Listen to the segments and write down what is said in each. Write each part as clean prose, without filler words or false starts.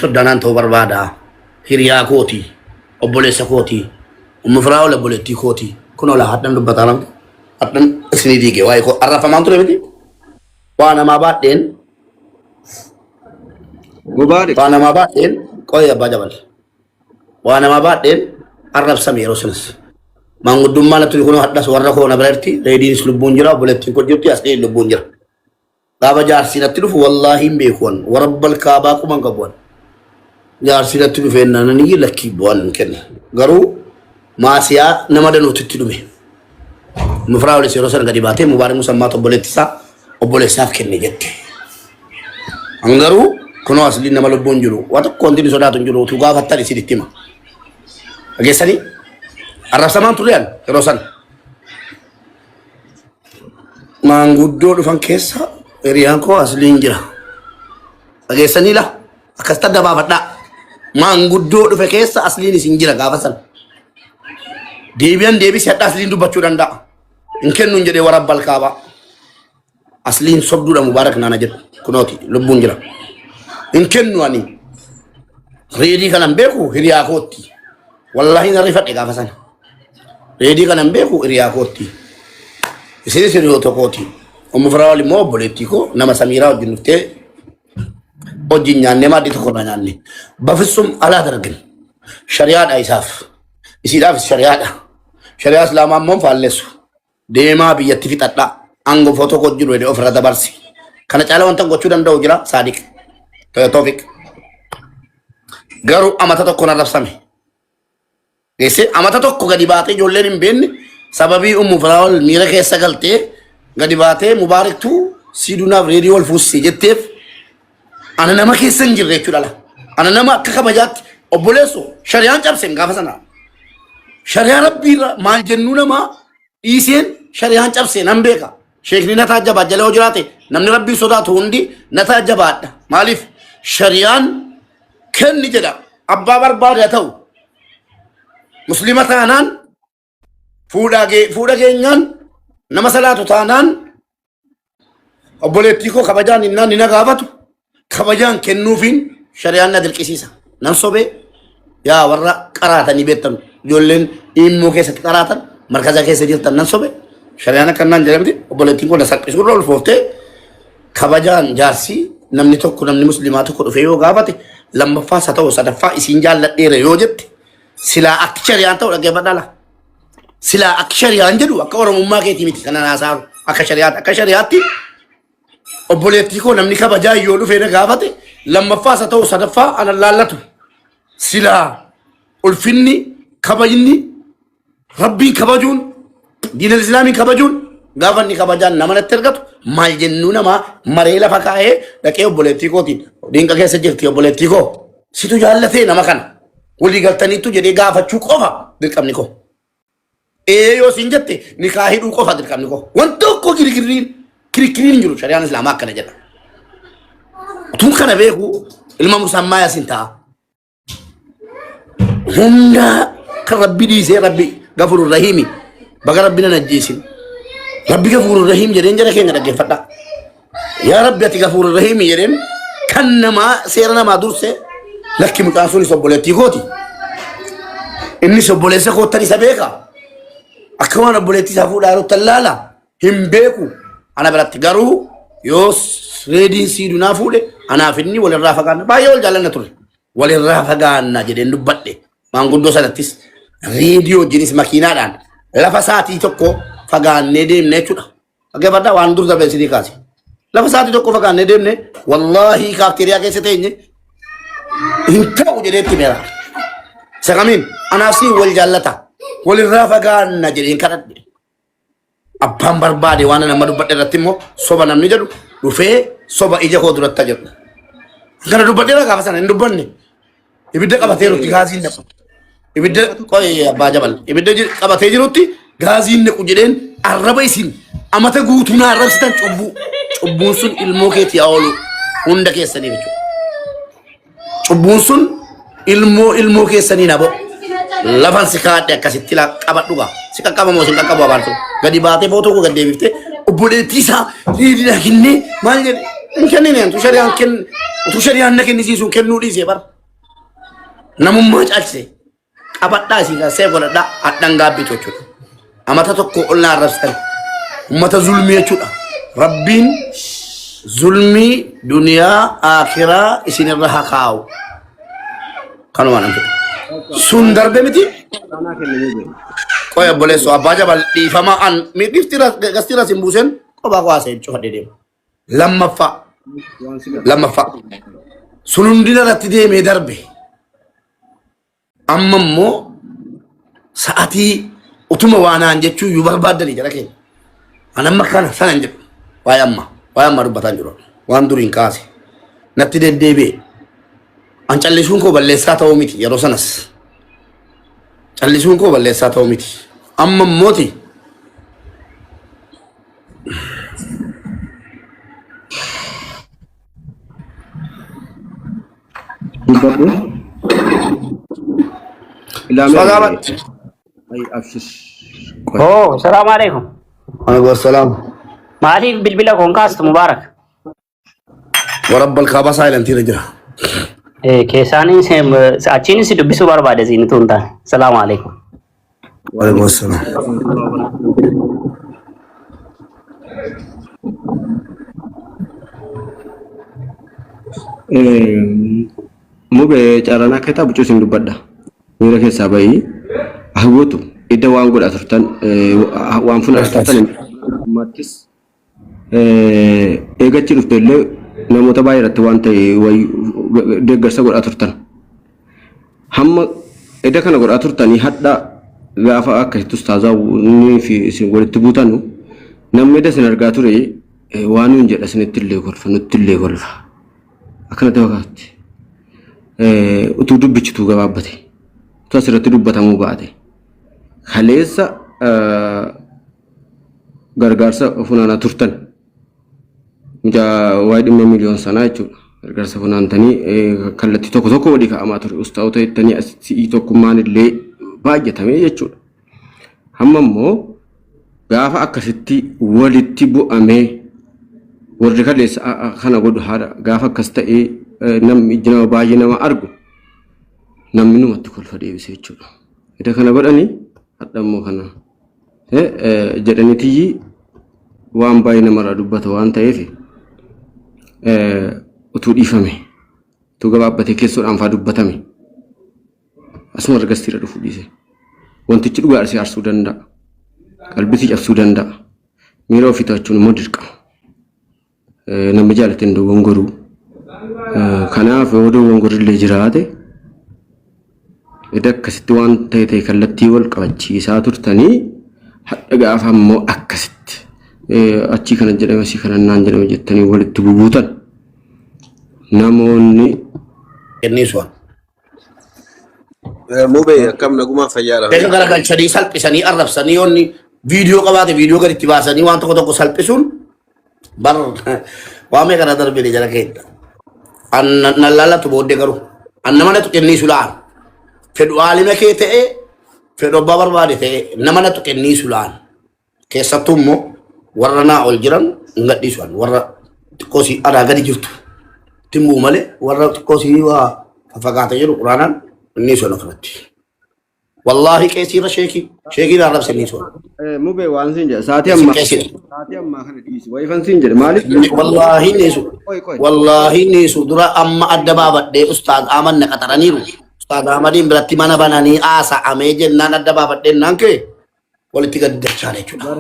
firdanaan ta'uu barbaada. Hiriyaa kooti. Obboleessa kooti. Ummu Firaa'ol obboleettii kooti. Kun ola hadhan dubbataa namni. Hadhan isinii diige waa'ee koo arrafamaan ture miti. Waa namaa baadheen Mubaarik. waa namaa baadheen qo'ee abbaa jabal. Waa namaa baadheen arrabsame yeroo sanas. Maanguddummaa natti kun hadhas warra koo na bira jirti. Reediinis lubbuun jira obboleettiin koo jirti asliin lubbuun jira. Gaafa jaarsi natti dhufu wallaahi hin beeku an. Warabbal kaabaa quban qabu an. Jaarsi natti dhufe naan iyyi lakkii bu'aan hin kenna. Garuu maasiyaa nama danuutu itti dhume. Mufraa olis yeroo sana gadi baatee Mubaarak Musammaa obboleetti isaa obboleessaaf kenne jette. An garuu kunoo asliin nama lubbuun jiru waa tokko wanti inni sodaatu hin jiru utuu gaafattan isin itti hima. Dhageessanii arrabsamaan turre an yeroo sana. Maanguddoo dhufan keessa hiriyaan koo asliin jira. Dhageessanii la akkasitti adda baafadhaa. Maanguddoo dhufe keessa asliin isin jira gaafa sana. Deebi'an deebisee hadha asliin dubbachuu danda'a. Hin kennu hin jedhee warabbal kaabaa. Asliin sobduudha Mubaarak naana jedhu kunooti lubbuun jira. Hin kennu ani. Reedii kanan beeku hiriyaa kootti. Wallaahi na rifadhe gaafa sana. Reedii kanan beeku hiriyaa kootti. Isinis hiriyoota kooti. Ummu Firaa'ol immoo obboleettii koo nama Samiiraa wajjin dhuftee wajjin nyaannee maaddii tokko irraa nyaanne. Bafissum alaa dargin. Shari'aadha isaaf. Isiidhaafis shari'aadha. Shari'aa Islaamaa immoo hin faallessu. Deemaa biyyatti fixadhaa. Aangoo footoo koo jiru jedhee ofirra dabarsi. Kana caala wanta gochuu danda'u jira Saadiq. Toofiq. Garuu amata tokkoon arrabsame. Geessee amata tokko gadi baatee ijoolleen hin beekne sababii Ummu Firaa'ol miira keessa galtee gadi baatee Mubaariktuu siidunaaf reediyoo wal fuusisee jetteef ana nama keessa hin jirre jechuudha. Ana nama akka kabajaatti obboleesso shari'aan cabseen gaafa sana. Shari'aa rabbiirra maal jennuu namaa dhiiseen shari'aan cabsee nan beeka. Sheekni na taajjabaa jala yoo jiraate namni rabbii sodaatu hundi na taajjabaadha. Maaliif shari'aan kenni jedha abbaa barbaade haa ta'u muslima taanaan fuudha geenyaan nama salaatu taanaan obboleettii koo kabajaan innaan ni na gaafatu kabajaan kennuufiin shari'aan na dirqisiisa. Nan sobee yaa warra qaraatanii beektan ijoolleen immoo keessatti qaraatan markaza keessa jirtan nan sobe shari'aan akka naan jedhamti obboleettiin koo na salphisuu irra ulfooftee kabajaan jaarsi namni tokko namni muslimaa tokko dhufee yoo gaafate lammaffaas haa ta'u sadaffaa isiin jaalladheera yoo jette silaa akki shari'aan ta'u dhaggeeffadhaa laa. Silaa akka shari'aan jedhu akka oromummaa keetii miti kana naasaaru akka shari'aatti akka shari'aatti obboleettii koo namni kabajaa yoo dhufee na gaafate lammaffaas haa ta'u sadaffaa ana laallatu silaa ulfinni kabajni rabbiin kabajuun diinal islaamiin kabajuun gaafa inni kabajaan nama natti argatu maal jennuu namaa maree lafa kaa'ee dhaqee obboleettii kootiin dinqa keessa jirti obboleettii koo situ jaallatee nama kana walii galtaniittu jedhee gaafachuu qofa dirqamni koo. Ee yoo siin jette nikaa hidhuu qofa dirqamni koo. Wanti tokko girgirriin kirikiriin hin jiru shari'aan islaamaa akkana jedha. Utuun kana beeku ilma musammaa yaasin ta'a. Hundaa kan rabbi dhiisee rabbi gafurur rahiimi baga rabbi nan ajjeesin. Rabbi gafurur rahiim jedheen jara keenya dhaggeeffadha. Yaa rabbi ati gafurur rahiimi jedheen kan namaa seera namaa dursee lakki mucaan sunis obboleettii kooti. Innis obboleessa koottan isa beeka. Akka waan obboleettii isaa fuudhaa jirutti laala hin beeku. Ana biratti garuu yoo reediin siidunaa fuudhe anaaf inni walirraa fagaanna baay'ee wal jaallanna ture. Walirraa fagaanna jedheen dubbadhe. Maanguddoo sanattis reediyoo wajjinis makiinaadhaan lafa sa'aatii tokko fagaannee deemne jechuudha. Dhaggeeffadhaa waan dur darbe isinii kaase. Lafa sa'aatii tokko fagaannee deemne wallaahi kaafteeriyaa keessa teenye hin ta'u jedhee itti meera. Isa kamiin anaaf siin wal jaallata walirraa fagaanna jedheen kadhadhe. Abbaan barbaade waan nama dubbadhe irratti immoo soba namni jedhu dhufee soba ija koo duratti jedhu. Kana dubbadheera gaafa sana hin dubbanne. Ibidda qabateerutti gaaziin naqu. Ibidda qoy abbaa jabal. Ibidda qabatee jirutti gaaziin naqu jedheen arraba isin amata guutuu na arrabsitan cubbuu. Cubbuun sun ilmoo keetii haa oolu hunda keessanii jechuudha. Cubbuun sun ilmoo ilmoo keessanii na bo'u. Lafan si kaadhe akkasitti laa qabadhu gaa. Si qaqqaba moo si hin qaqqabu abaartu. Gadi baatee footoo koo gad deebiftee obboleettii isaa dhiirri kennee maal jedhe. Hin kennine utuu shari'aan kenn utuu shari'aan na kennisiisuun kennuu dhiisee bara. Namummaa caalchise. Qabadhaa isin kan seef godhadhaa hadhan gaabbitu jechuudha. Amata tokko ol na arrabsitan. Ummata zulmii jechuudha. Rabbiin zulmii duniyaa akiraa isinirra haa kaa'u. Kanuma nan fedha. Sun darbe miti. Aanaa kennamee jira. Qoy obboleessoo abbaa jabal dhiifama an miidhifti gastiira sin buusen kophaa koo haasa'e cufadhee deema. Lammaffaa Waan si galu. lammaffaa sun hundina irratti deemee darbe. Amma immoo sa'atii utuma waa naan jechuu iyyuu barbaaddanii jara keenya. An amma kana sana hin jedhu. Waa'ee amma waa'ee ammaa dubbataa hin jiru. Waan duriin kaase natti deddeebi'e. An callisuun koo balleessaa ta'uu miti yeroo sanas. Callisuun koo balleessaa ta'uu miti. Amma immooti Dubbadhu. Ilaamee. Sagabat. Ay abshir. Qoy. Oh, salaamu alaikum. Alaikum salaam. Maaliif bilbila koon kaastu Mubaarak? Warabbal kaabaa saayilantii irra jira. Keessaanin achiin si dubbisuu barbaade siin utuu hin taane. Salaamu alaikum. Alaikum salaam. Mube carraan akka ta'u bucuu isin dubbadha. Miira keessaa bahii hawwatu idda waan godhaa turtan waan funaanaa turtan ammaattis eegachi dhufte illee namoota baay'ee irratti waan ta'e deeggarsa godhaa turtan. Hamma edda kana godhaa turtanii hadha gaafa akkasitti ustaazaawwanii fi isin walitti buutanu namni edda isin argaa ture waan nuun jedha isinitti illee kolfa nutti illee kolfa. Akkanatti fakkaatti. Utuu dubbichituu gabaabbate. Utuu asirratti dubbatamuu baate. Kaleessa gargaarsa funaanaa turtan. Mucaa waa'ee dhimma miliyoon sanaa jechuudha. Gargaarsa funaantanii kallattii tokko tokko walii kaa'amaa ture. Ustaa'ota jettanii asitti tokkummaan illee baay'atamee jechuudha. Hamma immoo gaafa akkasitti walitti bu'amee warri kaleessa kana godhu haadha gaafa akkas ta'ee namni ijji nama baay'ee nama argu namni numatti kolfa deebise jechuudha. Ida kana godhanii hadha immoo kana jedhaniitiyyi waan baay'ee namarraa dubbata waan ta'eef utuu dhiifame utuu gabaabbatee keessoodhaan faa dubbatame asuma irra gastiirra dhufuu dhiise. Wantichi dhugaa si aarsuu danda'a. Qalbii si cabsuu danda'a. Miira ofii to'achuun immoo dirqama. Namni jaalate hin dogongoruu. Kanaaf yoo dogongorri jiraate edda akkasitti waan ta'e ta'e kallattii wal qabachiisaa turtanii hadha gaafa immoo akkasitti achii kana jedhame asii kana naan jedhame jettanii walitti bubuutan namoonni Kenniisuwan. Mubee akkam nagumaa fayyaadha. Eega garagalchanii salphisanii arrabsanii yoonni viidiyoo qabaate viidiyoo gaditti baasanii waan tokko tokko salphisuun bar waa meeqa irra darbine jara keenya. An nan laallattu booddee garuu an nama natu kenniisu laan fedhu aalima kee ta'ee fedhu abbaa barbaade ta'ee nama natu kenniisu laan keessattuu immoo warra naa ol jiran hin gadhiisu an warra xiqqoo si anaa gadi jirtu timbuu malee warra xiqqoo si waa fafagaate jiru quraanaan inni sun ofirratti. Wallaahi qeesii irra sheekii sheekii irraa arrabse inni sun. Mubee waan siin jedha sa'aatii ammaa Qeesii. sa'aatii ammaa kana dhiisi wayifan siin jedhe maaliif Wallaahi inni sun. Qoy qoy. Wallaahi inni sun dura amma adda baafadhee ustaaz Ahmad na qaxaraniiru. Ustaaz Ahmadiin biratti mana bananii haasa'amee jennaan adda baafadhee naan kee walitti gadi dachaan jechuudha.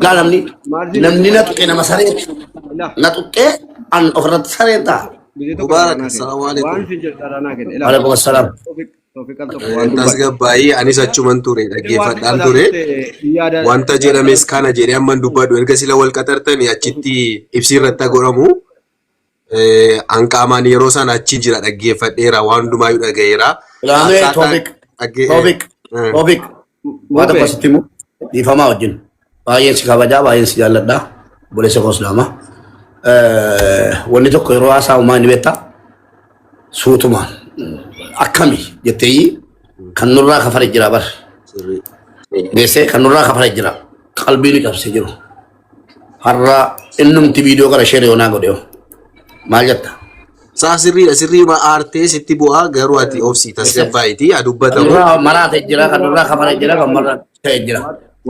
Laa namni namni na tuqe nama saree na tuqee an ofirratti saree ta'a. Mubaarak, assalaamu alaikum. Waan siin jedhu carraa naa kenne. Alaikum assalaam. Tasgabbaa'ii anis achuman ture dhaggeeffadhaan ture. Wanta jedhames kana jedhee amman dubbadhu erga sila wal qaxartanii achitti ibsi irratti godhamu. An qaamaan yeroo sana achi jira dhaggeeffadheera waan hundumaayyuu dhagayeera. Ilaamee topic topic topic waan tokko sitti himu dhiifamaa wajjin baay'een si kabajaa baay'een si jaalladha obboleessa koo islaamaa. Wanni tokko yeroo haasa'u maal ni beektaa? Suutumaan akkami jettee kan nurraa kafale jira bar. Geessee kan nurraa kafale jira qalbii nu cabsee jiru. Har'a innumti viidiyoo kana sheer yoonaa godhe. Maal jetta? Saa sirriidha sirriima aartee sitti bu'aa garuu ati obsii tasgabbaa'iti haa Kan dubbatamu. duraa maraate jira, kan duraa kafane jira, kan marra ta'e jira.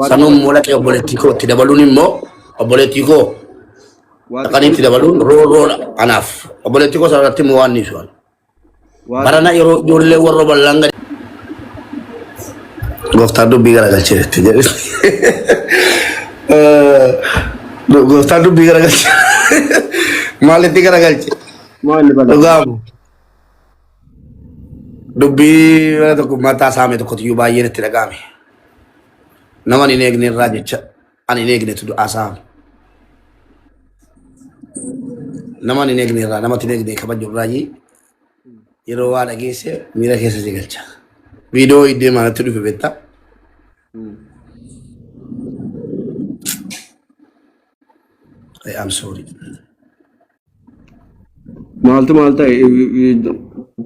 Sanuun immoo laqee obboleettii koo itti dabaluun immoo obboleettii koo dhaqanii itti dabaluun roorroodha anaaf. Obboleettii koo sanarratti immoo waan niisu. Barana yeroo ijoollee warra bal'aan gadi. Gooftaan dubbii garagalchee jetti jedhe. Gooftaan dubbii garagalche. Maalitti garagalche? Maal bala? Dhugaamu. Dubbii mana tokko mataa saame tokkotu iyyuu baay'een itti dhaga'ame. Nama ani hin eegne irraa jecha ani hin eegnetu du'aa saame. Nama ani hin eegne irraa namatti hin eegne kabaju irraa yeroo waa dhageesse miira keessa si galcha. Viidiyoo iddoo manatti dhufe beektaa? I am sorry. Maaltu maal ta'e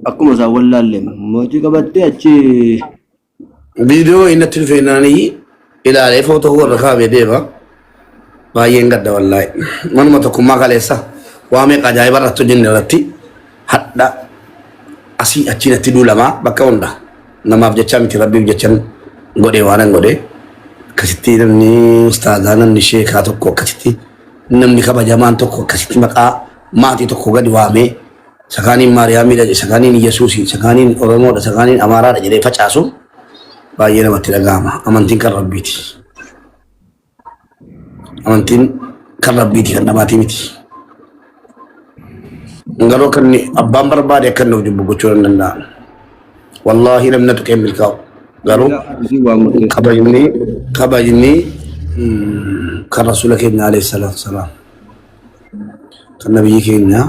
akkuma isaan wallaalle hojii qabattee achi Viidiyoo inni natti dhufe naanii ilaalee footoo warra kaa'amee deema. Baay'een gadda wallaahi. Manuma tokkummaa kaleessa waa meeqa ajaa'iba irratti hojjenne irratti hadha asii achiin natti duulamaa bakka hunda. Namaaf jecha miti, rabbiif jechan godhee waan godhee. Akkasitti namni ustaazaa, namni sheekaa tokko, akkasitti namni kabajamaan tokko akkasitti maqaa maatii tokko gadi waamee sakaaniin Maariyaamiidha, sakaaniin Yesuusii, sakaaniin Oromoodha, sakaaniin Amaaraadha jedhee facaasu baay'ee namatti dhaga'ama. Amantiin kan rabbiiti. Amantiin kan rabbiiti, kan namaatii miti. Garuu akka inni abbaan barbaade akka inni of jibbu gochuu hin danda'an. Wallaahi namni na tuqee hin milkaa'u. Garuu waan murteessu. Kabajni kan rasuula keenya alayhi salaatu salaam, kan nabiyyi keenya.